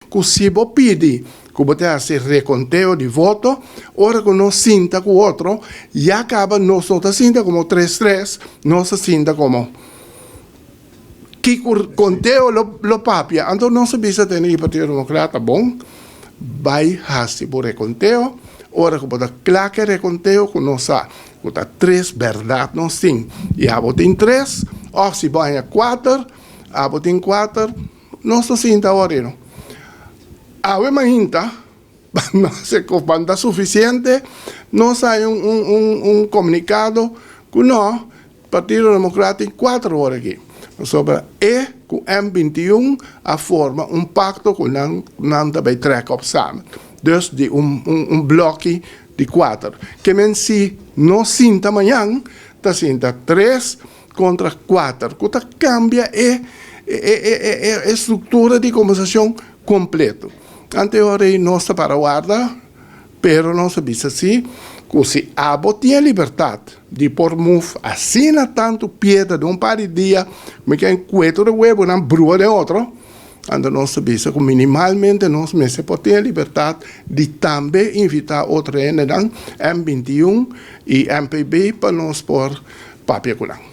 ku si bo pidi ku bo ta hasi rekonteo di voto, ora ku nos sinta ku otro, ya kaba nos no ta sinta komo tres tres, nos ta sinta komo kiko konteo lo papia. Anto nos a bisa tene di Partido Demokrata, bon, bai hasi bo rekonteo, ora ku bo ta kla ku e rekonteo ku nos sa ku ta tres bèrdat nos tin, i abo tin tres, òf si bo haña kuater, abo tin kuater. Nos ta sinta awor ino. Awe mainta, pa nos e kos ta sufisiente, nos hay un komunikado ku no, Partido Demokrat tin kuater ora aki. Pasobra e ku M 21 a forma un pakto ku nan nan ta bai trek op samen. Dus di un bloki di kuater. Ke men si nos sinta mañan, ta sinta tres kontra kuater, ku ta kambia e e struktura di kombersashon kompleto. Ante ora ei nos ta para warda, pero nos a bisa si ku si abo tin e libertat di por move asina tantu piedra den un par di dia, mi ken kue tur e webonan brua den otro, anto nos ta bisa ku minimalmente nos mester por tin e libertat di tambe invitá otro hendenan, M 21 i MPB, pa nos por papia ku nan.